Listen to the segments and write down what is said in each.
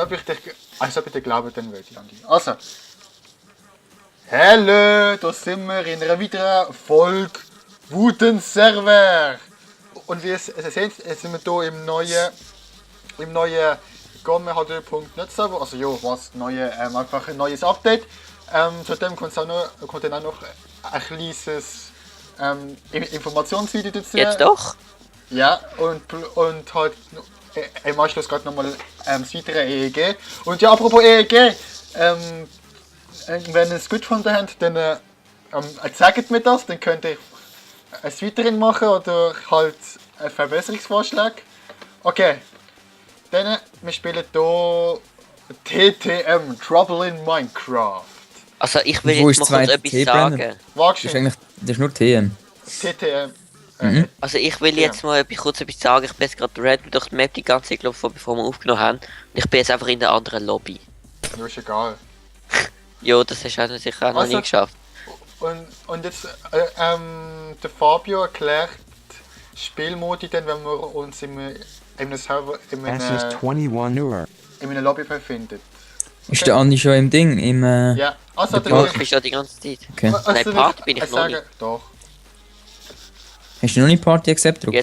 ob ich dir glaube, dann würde ich an dich. Also. Hallo, da sind wir in einer weiteren Folge Wuten-Server. Und wie ihr seht, sind wir hier im neuen Gomme HD.net Server. Also ja, was, einfach ein neues Update. Zudem kommt dann auch noch ein kleines Informationsvideo dazu. Jetzt doch? Ja, und halt im Anschluss gerade nochmal das weitere EEG. Und ja, apropos EEG, wenn ihr es gut gefunden habt, dann sagt mir das, dann könnt ihr es weiterhin machen oder halt einen Verbesserungsvorschlag. Okay, dann wir spielen hier TTM, Trouble in Minecraft. Also ich will Wo jetzt ist mal kurz der etwas T-Brenner? sagen. Das ist eigentlich das ist nur TM. TTM. Also ich will jetzt mal kurz etwas sagen. Ich bin jetzt gerade Red durch die Map die ganze Zeit gelaufen, bevor wir aufgenommen haben. Und ich bin jetzt einfach in der anderen Lobby. Ja, ist egal. Jo, das hast du sicher auch noch nie geschafft. Und jetzt, der Fabio erklärt Spielmodi dann, wenn wir uns in einem Server, in einem Lobby befinden. Ist der Andi schon im Ding? Ja, also Du bist ja die ganze Zeit. Okay. Nein, Party bin ich noch nicht. Doch. Hast du noch nicht Party Accept gedrückt?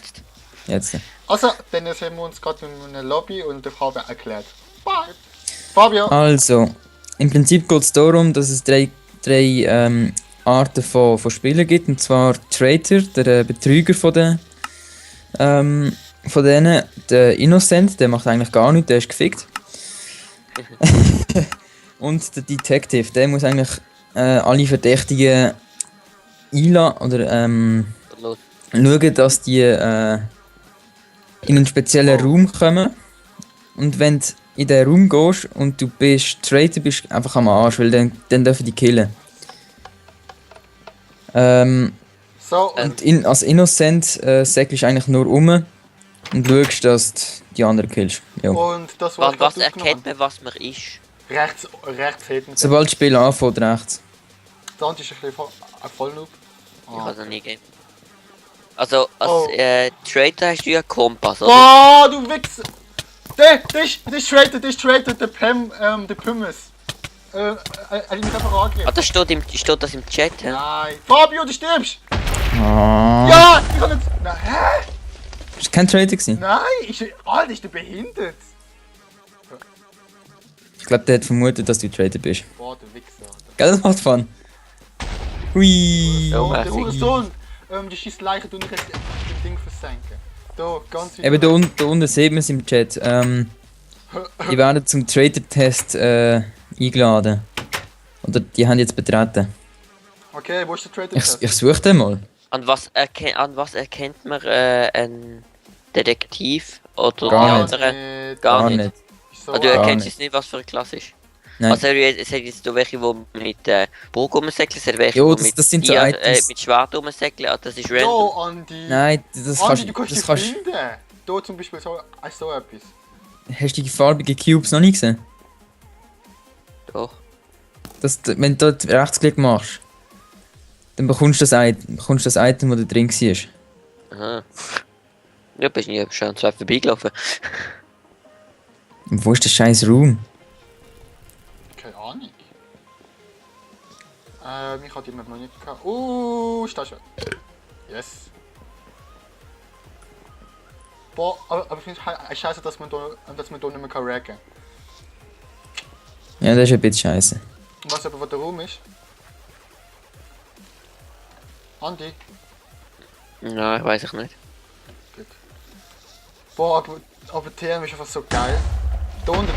Jetzt. Jetzt. Also, dann sehen wir uns gerade in einem Lobby und der Fabio erklärt. Bye! Fabio! Also, im Prinzip geht es darum, dass es drei Arten von Spielern gibt. Und zwar Traitor, der Betrüger von denen. Der Innocent, der macht eigentlich gar nichts, der ist gefickt. Und der Detective, der muss eigentlich alle Verdächtigen einladen oder Los. schauen, dass die in einen speziellen Raum kommen. Und wenn du in den Raum gehst und du bist Traitor, bist du einfach am Arsch, weil dann dürfen die killen. So, Und als Innocent säckelst du eigentlich nur und schaust, dass du die anderen killst. Ja. und das war Was erkennt man, was man ist? rechts hinten. Sobald das Spiel anfängt, rechts. Der Andi ist ein bisschen Vollnoob. Ich habe es noch nie gegeben. Also, als Oh. Traitor hast du ja Kompass, oder? Oh, du Wichser! Der ist Traitor, der Pümmes. Er hat mich einfach Ah, angegriffen. das steht das im Chat, hä? Nein. Fabio, du stirbst! Ah. Ja! Ich kann nicht... Nein, hä? Ist das kein Traitor gewesen? Nein! Alter, ist der behindert? Ich glaube, der hat vermutet, dass du Traitor bist. Boah, der Wichser. Gell, das macht Fun. Hui. Ja, Oh, der merci. Hurensohn! Die schießt Leichen, du nicht das Ding versenken. Da, ganz weit Eben, da unten sieht man es im Chat. Die werden zum Traitor-Test eingeladen. Oder die haben jetzt betreten. Okay, wo ist der Traitor? Ich suche den mal. An was erkennt man einen Detektiv oder Gar die nicht. anderen? Gar nicht. So, Also du Gar erkennst nicht. jetzt nicht, was für eine Klasse ist. Nein. Also es hat jetzt da welche, die mit Burg rumsäckeln, es hat welche, Jo, die das sind so Tier- Items. mit Schwert rumsäckeln, das ist random. Oh, Andi! Nein, das Andi, du kannst kannst das dich finden! Da zum Beispiel so etwas. Hast du die farbigen Cubes noch nicht gesehen? Doch. Wenn du dort Rechtsklick machst, dann bekommst du das Item, das da drin war. Aha. Ja, bist nie schon zwei vorbeigelaufen. Und wo ist der scheiß Raum? Keine Ahnung. Mich hat jemand noch nicht gehabt. Stachel. Yes. Boah, aber ich finde es scheiße, dass man da nicht mehr raggen kann. Ja, das ist ein bisschen scheiße. Weißt du aber, wo der Raum ist? Andi? Nein, weiß ich nicht. Gut. Boah, aber TM ist einfach so geil. Da unten.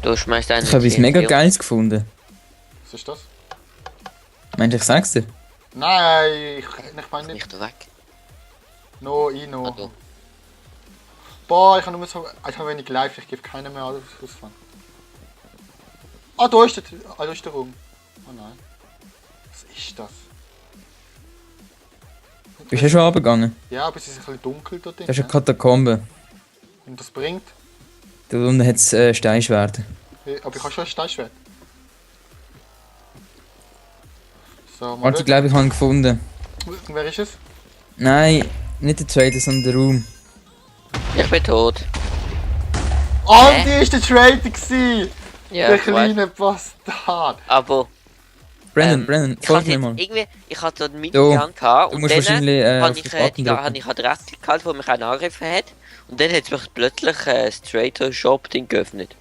Du schmeißt einen. Ich habe etwas in mega die- Geiles gefunden. Was ist das? Meinst du, ich sag's dir? Nein, ich meine nicht. Nicht weg. No. Ah, du. Boah, ich habe nur so. Ich habe wenig live, ich gebe keinen mehr alles ausfahren. Da ist der Raum. Oh nein. Was ist das? Bist du schon runtergegangen? Ja, aber es ist ein bisschen dunkel dort drin. Das ist eine Katakombe. Und das bringt. Da unten hat es Steinschwerter. Aber ich habe schon ein Steinschwert. So, mal Warte, ich glaube, ich habe ihn gefunden. Wer ist es? Nein, nicht der Trader, sondern der Raum. Ich bin tot. Andi ist der Trader gewesen! Ja, Der ich weiß. kleine Bastard! Aber Brennan, ich folg hatte mir jetzt mal. irgendwie, ich hatte so einen Du, Minigun gehabt Du und musst dann wahrscheinlich habe auf ich, den Button drücken. ich das Rätsel gehalten, wo mich einen angegriffen hat. Und dann hat es mich plötzlich das Trader Shop Ding geöffnet.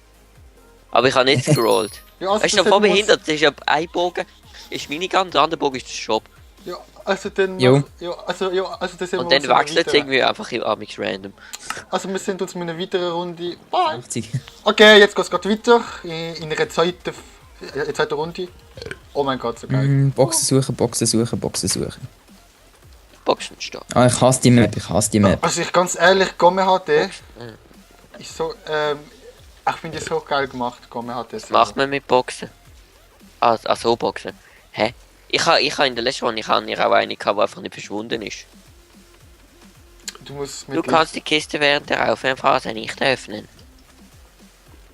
Aber ich habe nicht scrollt. Ja, also Weißt du, das voll muss- behindert, das ist ja ein Bogen ist Minigun, der andere Bogen ist der Shop. Ja, also dann... Jo. Ja, also das Und dann wechselt es irgendwie einfach amix random. Also wir sind uns mit einer weiteren Runde... Bye! 80. Okay, jetzt geht es gerade weiter in einer zweiten Runde. Oh mein Gott, so geil. Boxen suchen, Boxen suchen, Boxen suchen. Boxen steht. Ah, ich hasse die Map, ich hasse die Map. Also ich ganz ehrlich, Gomme HD ist so... ich finde es so geil gemacht, Gomme HD. Was macht man mit Boxen? Ah, so Boxen. Hä? Ich ha in der letzten Runde auch eine gehabt, die einfach nicht verschwunden ist. Du musst mit Du kannst die Kiste während der Aufwärmphase nicht öffnen.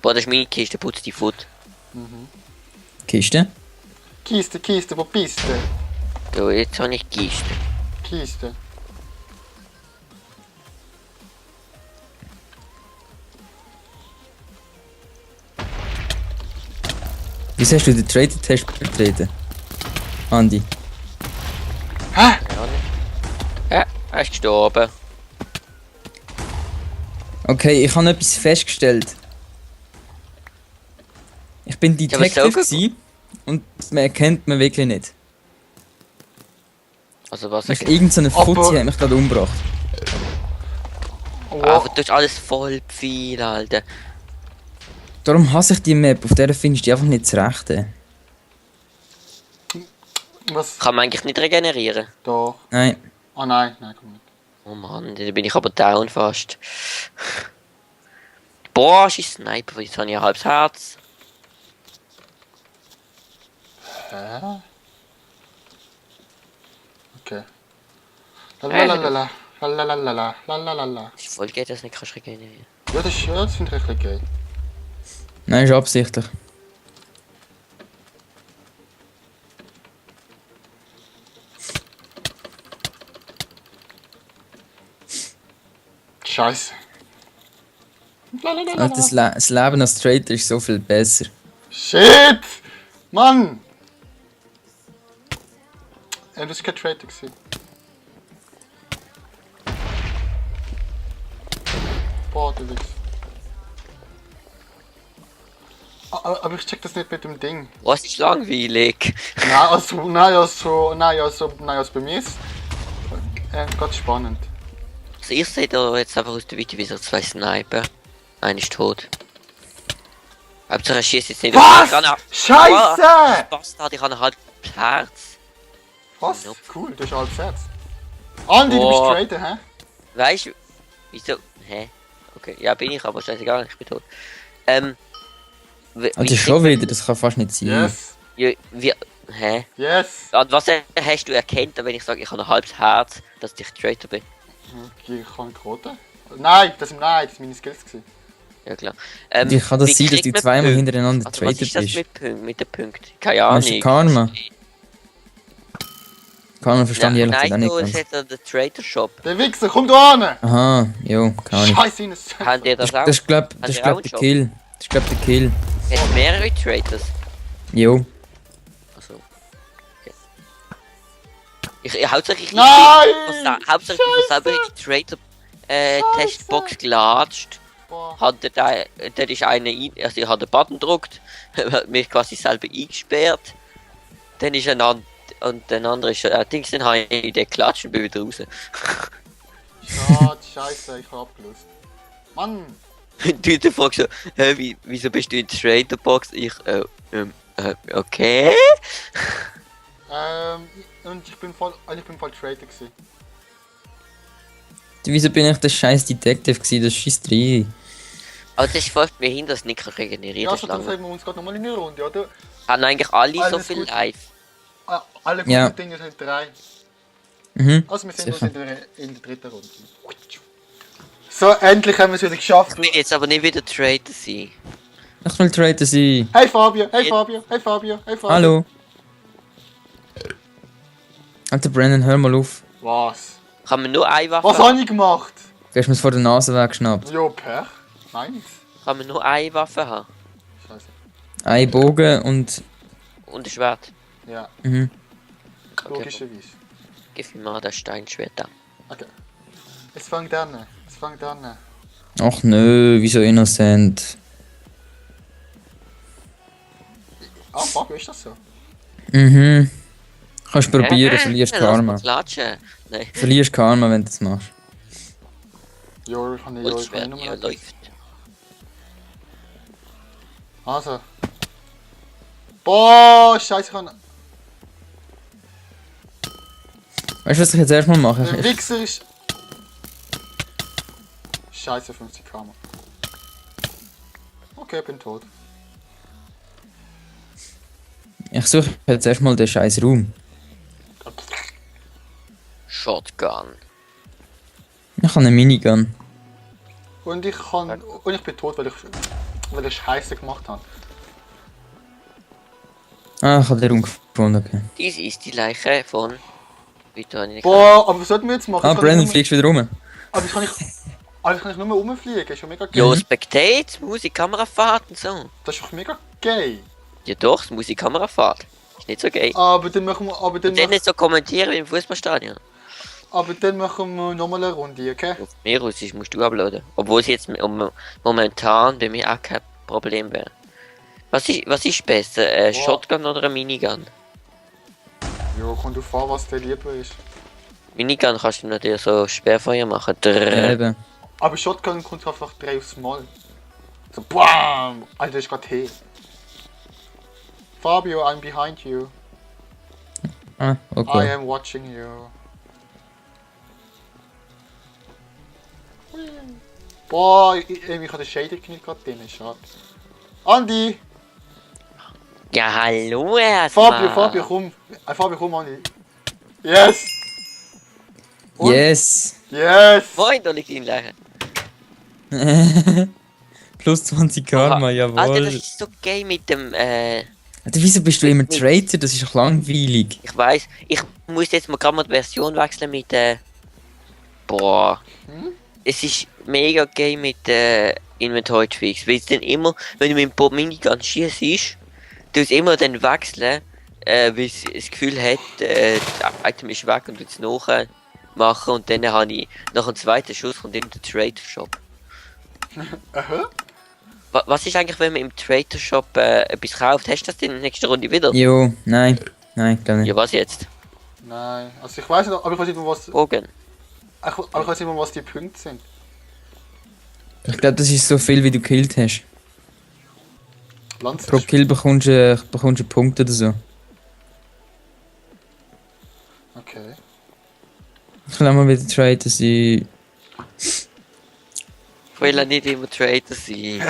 Boah, das ist meine Kiste, putz die Foot. Kiste? Kiste, wo bist du? So, jetzt habe ich Kiste. Kiste. Wieso hast du den Trader-Test betreten? Andi. Hä? Ja, er ist gestorben. Okay, ich habe etwas festgestellt. Ich bin Ja, aber Detective so gewesen und man erkennt mich wirklich nicht. Also was Irgendeine Aber- Fuzzi hat mich gerade umgebracht. Aber du hast alles voll viel, Alter. Darum hasse ich die Map, auf der findest du einfach nicht das Rechte. Was? Kann man eigentlich nicht regenerieren. Doch. Nein. Oh nein, komm nicht. Oh Mann, da bin ich aber down fast. Boah, ist Sniper, jetzt habe ich ein halbes Herz. Hä? Okay. Lalalala. Lalalala. Lalalala. Es ist voll geht, dass du nicht kannst regenerieren. Ja, das finde ich richtig geil. Nein, ist absichtlich. Scheiße. Alter, das Leben als Trader ist so viel besser. Shit! Mann! Das war kein Trader gewesen. Boah, du Wichs. Aber ich check das nicht mit dem Ding. Was ist langweilig? Also bei mir ist ganz spannend. Also ich sehe da jetzt einfach aus der Video wie so zwei Sniper. Einer ist tot. Hauptsache er schießt jetzt nicht Was? Ich kann Scheiße! Bastard, ich habe ein halbes Herz. Was? Nope. Cool, du hast halbes Herz. Andi, du bist Boah. Trader, hä? Weißt du, wieso? Hä? Okay, ja bin ich, aber scheißegal, ich bin tot. Alter, schon wieder, das kann fast nicht sein. Yes. Wie, hä? Yes. Und was hast du erkannt, wenn ich sage, ich habe ein halbes Herz, dass ich Traitor bin? Okay, ich kann Quote. Nein, das sind meine Skills gewesen. Ja klar. Wie kann das wie sein, dass kriegt du man zweimal Punkte? hintereinander Also, Trader was ist das bist? mit den Punkten? Keine Ahnung. Meinst du Karma? Karma verstand ich ehrlich gesagt auch Nein, nicht du, es ganz. hat ja den Trader Shop. Der Wichser, komm da an! Aha, jo, keine Ahnung. Scheiße, in Haben die Das, das auch? das ist glaub, Haben das ist die glaub auch einen der Shop? Kill. Das ist glaub der Kill. Hat mehrere Traders. Jo. Also. Okay. Hauptsächlich Nein! Hauptsächlich ich selber in die Trader Testbox gelatscht. Boah. Hat der ist einer ein, also ich habe den Button gedrückt, hat mich quasi selber eingesperrt. Dann ist ein anderer und der andere ist Dings, dann habe ich den geklatscht und bin wieder raus. Scheiße, ich hab abgelöst. Mann! Du der fragst so, wieso bist du in der Traderbox? Ich, okay. Und ich bin voll Trader gewesen. Wieso bin ich der scheiß Detective gewesen? Das schießt rein. Aber das folgt mir hin, dass ich nicht regenerieren Ja, kann. so dann sehen wir uns gerade nochmal in der Runde, oder? Haben eigentlich alle so Alles viel gut. live? Alle guten Ja. Dinge sind 3. Mhm. Also wir sehen uns Sicher. in der dritten Runde. So, endlich haben wir es wieder geschafft. Ich will jetzt aber nicht wieder Trader sein. Ich will Trader sein. Hey Fabio, hey Fabio, hey Fabio, hey Fabio. Hallo. Alter Brandon, hör mal auf. Was? Kann man nur eine Waffe Was habe ich gemacht? Du hast mir's vor der Nase weggeschnappt. Jo, Pech. Nein. kann man nur eine Waffe haben. Scheiße. Ein Bogen und. Und ein Schwert. Ja, Mhm. logischerweise. Gib mir mal das Steinschwert an. Okay. Es fängt an. Ach nö, wieso innocent? Ah, Fabio, ist das so? Mhm. Kannst probieren, verlierst Lass mal Karma. klatschen. Nein, Verlierst Karma, wenn du das machst. Jo, ich kann nicht, und jo, das ich kann Schwert nicht ja, nochmal. läuft. Also. Boah, scheiße, ich kann... Weißt du, was ich jetzt erstmal mache? Der Wichser ist... Scheiße, 50 Karma. Okay, bin tot. Ich suche jetzt erstmal den scheiß Raum. Shotgun. Ich habe eine Minigun. Und ich bin tot, weil ich Scheiße gemacht habe. Ah, ich habe den Raum gefunden, okay. Dies ist die Leiche von... Bitte habe ich nicht Boah, aber was sollten wir jetzt machen? Ah, Jetzt kann ich Brandon, nur- fliegst wieder rum. Aber jetzt kann ich nur mehr rumfliegen, ist schon mega gay. Jo, Spectate, Musik, Kamerafahrt und so. Das ist doch mega gay. Ja doch, das Musik, Kamerafahrt. Ist nicht so geil. Aber dann machen wir, Und dann nicht so kommentieren wie im Fußballstadion. nochmal eine Runde, okay? Auf mir aus ist, musst du uploaden. Obwohl es jetzt momentan bei mir auch kein Problem wäre. Was ist besser? Ein Boah. Shotgun oder ein Minigun? Jo, kommt drauf an, was dir lieber ist. Minigun kannst du natürlich so Sperrfeuer machen. Ja, Drrrr. eben. Aber Shotgun kommt einfach 3 aufs Mal. So BAM! Alter, ist grad hier. Fabio, I'm behind you. Ah, I okay. am watching you. Boah, ich habe den Shader geknickt gerade drin, schade. Andi! Ja, hallo erstmal. Fabio, komm! Fabio, komm, Andi! Yes! Und? Yes! Yes! Moin, da liegt ihn Leiche. Plus 20 Karma, Alter, das jawohl. ist so geil mit dem, Alter, wieso bist du immer Traitor? Das ist doch langweilig. ich weiß, ich muss jetzt mal gerade mal die Version wechseln mit, boah. Es ist mega geil mit, Inventory Tweaks, weil es dann immer, wenn du mit dem Minigun schießt, du es immer dann wechseln, weil es das Gefühl hat, das Item ist weg und du es nachher machen und dann habe ich nach dem zweiten Schuss kommt in den Trader Shop. Aha. Was ist eigentlich, wenn man im Trader Shop etwas kauft? Hast du das in der nächsten Runde wieder? Jo, nein, gar nicht. Ja, was jetzt? Nein, also ich weiß nicht, aber ich weiß nicht mehr, was, Bogen. aber ich weiß nicht mehr, was die Punkte sind. Ich glaube, das ist so viel, wie du gekillt hast. Lanze Pro Kill bekommst du einen Punkt oder so. Okay. Ich will auch mal wieder Traitor sein. Ich will ja nicht immer Trader sein.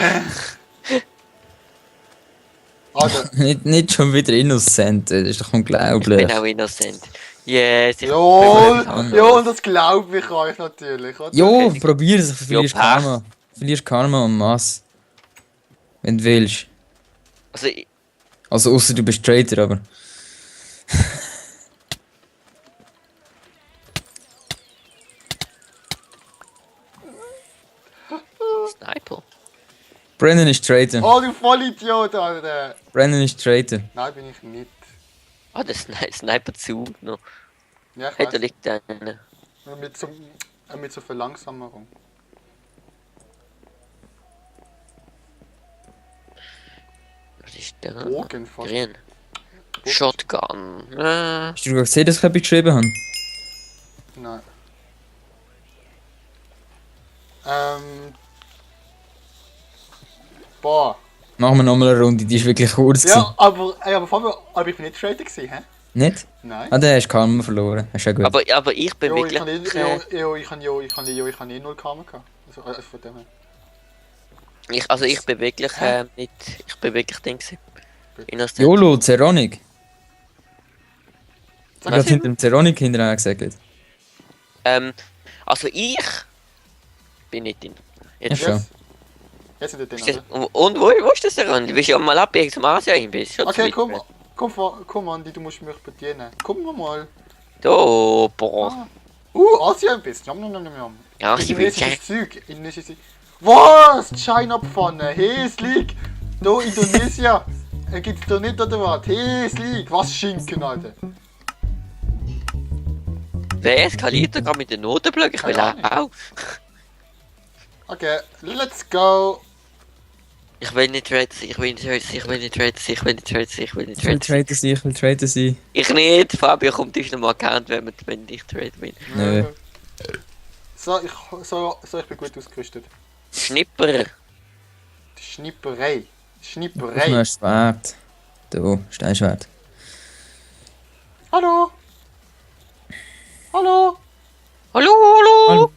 Also, Nicht schon wieder innocent, das ist doch Ich bin unglaublich. auch innocent. Yes, ich ja, und das glaube ich euch natürlich, oder? Jo, probier es, verlierst Pech. Karma. Verlierst Karma und Mass. Wenn du willst. Also, Also außer du bist Traitor, aber. Sniper. Brandon ist Traitor. Oh, du Vollidiot, Alter! Brandon ist Traitor. Nein, bin ich nicht. Ah, der Sniper zu noch. Ja, ich Hey, da weiß. liegt einer. Mit so Verlangsamung. Was ist der? Bogen fast. Grün. Shotgun. Hast du gesehen, dass ich etwas geschrieben habe? Nein. Boah. Machen wir nochmal eine Runde, die ist wirklich kurz. Ja, aber Fabio, aber ich bin nicht Trader gewesen, hä? Nicht? Nein. Ah, dann hast du Karma verloren. Das ist ja gut. Aber ich bin Jo, ich wirklich. kann eh 0 Karma gehabt. Also von dem her. Ich bin wirklich nicht. Ich bin wirklich Ding gewesen. Innocent. YOLO, Zeronic. Sag Ich was? hab hinter dem Zeronic hinterher gesagt. Also ich bin nicht drin. Ja, Jetzt, schon. Jetzt, jetzt sind wir ist drin, das, oder? und wo ist das denn? Du bist ja mal abbiegen zum Asien bist. Schon Okay, zu weit. komm Andi, du musst mich bedienen. Komm mal. Oh, boah. Asien bist. Jam. Ja, ich will Indonesisches sagen. Zeug. Indonesisches Zeug. Was? China-Pfanne, Häslig! No Indonesien! Gibt's da nicht oder was? Häslig! Was Schinken, Alter? Wer eskaliert da gerade mit den Notenblöcken? Ich will Keine auch. Okay, let's go! Ich will nicht traden, ich will nicht traden, ich will nicht traden, ich will nicht traden, ich will nicht Ich will traden. traden sein, ich will traden sein. Ich nicht, Fabio kommt auf den Account, wenn ich traden bin. Nö. So, ich bin gut ausgerüstet. Schnipper. Die Schnipperei. Ich noch Schnipperei. ein Schwert. Da, Steinschwert. Hallo? Hallo? Hallo, hallo! Hallo.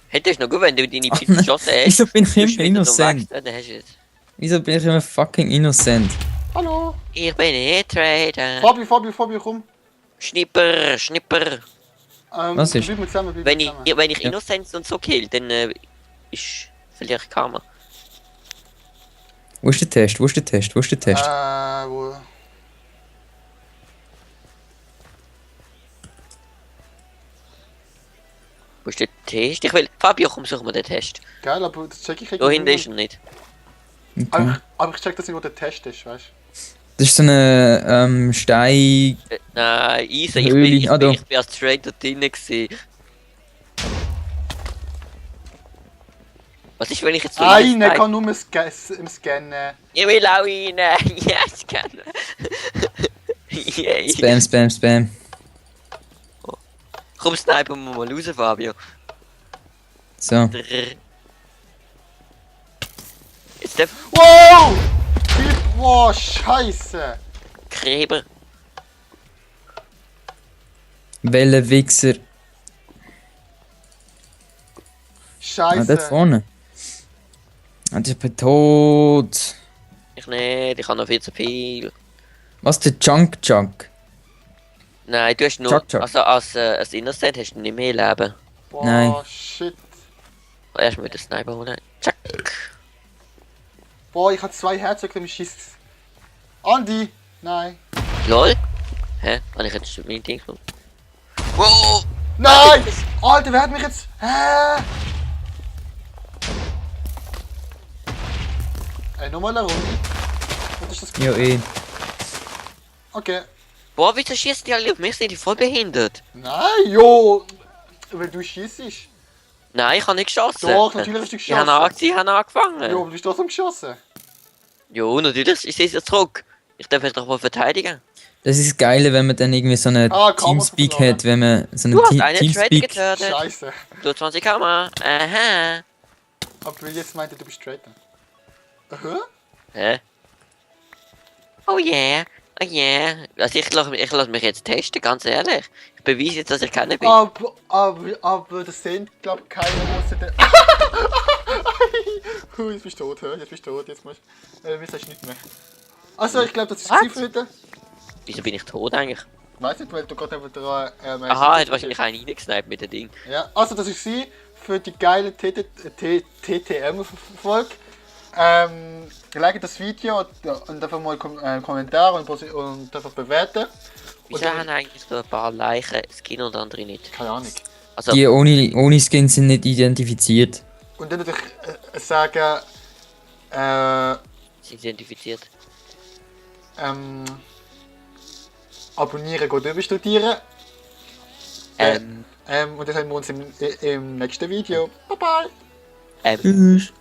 Hättest du noch gut, wenn du deine Oh Pizza nein, geschossen hast. wieso bin ich du immer bist wieder innocent? noch weg, dann hast du es. Wieso bin ich immer fucking innocent? Hallo? Ich bin nicht traden. Fabio, komm. Schnipper, Schnipper. Was ist? Bleiben wir zusammen, bleiben Wenn wir ich, zusammen. wenn ich Ja. Innocence und so kill, dann ist vielleicht Karma. Wo ist der Test? Wo ist der Test? Wo ist der Test? Wo? Wo ist der Test? Ich will. Fabio, komm, such mal den Test. Geil, aber das check ich Da hinten ist er nicht. Okay. Aber ich check das nicht, wo der Test ist, weißt du? Das ist so eine Stein... Nein, easy. Höhle, da. Ich bin als Trader drinnen gewesen. Was ist, wenn ich jetzt so Eine reinsteige? kann nur im Scannen. Ich will auch rein. Yes, kann. Yay. Spam, Spam, Spam. Komm, snipen wir mal raus, Fabio. So. Drrr. Jetzt der Wow! Wow, scheiße! Gräber. Wellenwichser. Ah, dort Scheiße! vorne. Ah, ich bin tot. Ich nicht, ich habe noch viel zu viel. Was, der Junk Junk? Nein, du hast nur. Chuck, Chuck. Also als Innocent hast du nicht mehr Leben. Boah, Nein. shit. Erst mit der Sniper holen. Chuck. Boah, ich hab 2 Herzöge im Schiss. Andi! Nein. LOL? Hä? Habe ich jetzt mein Ding genommen? Wow! Nein! Alter, wer hat mich jetzt... Hä? Ey, nochmal eine Runde. Was ist das? Ja, eh. Okay. Boah, wieso schießen die alle auf mich? Sind die voll behindert? Nein, jo! Weil du schießt. Nein, ich habe nicht geschossen. Doch, natürlich hast du Die haben, geschossen. die haben angefangen. Jo, aber du bist trotzdem geschossen. Jo, natürlich. Ich sehe es jetzt zurück. Ich darf mich doch mal verteidigen. Das ist das Geile, wenn man dann irgendwie so eine Ah, Kamera Teamspeak verloren. hat, wenn man so eine Du hast einen Trader Teamspeak... getötet. Scheiße. Du 20 Kammer. Aha. Aber du jetzt meinte, du bist Traitor. Aha? Hä? Oh yeah. Oh yeah. Also ich lass mich jetzt testen, ganz ehrlich. Ich beweise jetzt, dass ich keiner bin. Aber das sehen, glaube ich, keine außer der... Jetzt bist du tot, hä? Jetzt bist du tot, jetzt musst du... Wie sagst du nicht mehr? Also, ich glaube, das ist Was? es für heute. Wieso bin ich tot eigentlich? Weiss nicht, weil du gerade eben dran... Aha, hat wahrscheinlich einen reingesniped mit dem Ding. Ja, also das ist sie für die geile TTM-Folge. Like das Video und einfach mal Kommentare und einfach bewerten. Wieso dann- haben eigentlich so ein paar Leichen Skin und andere nicht? Keine Ahnung. Also, Die ohne Skin sind nicht identifiziert. Und dann natürlich sagen, sind sie identifiziert. abonnieren, geht überstudieren. Ähm, Und dann sehen wir uns im nächsten Video. Bye bye! ähm. Tschüss.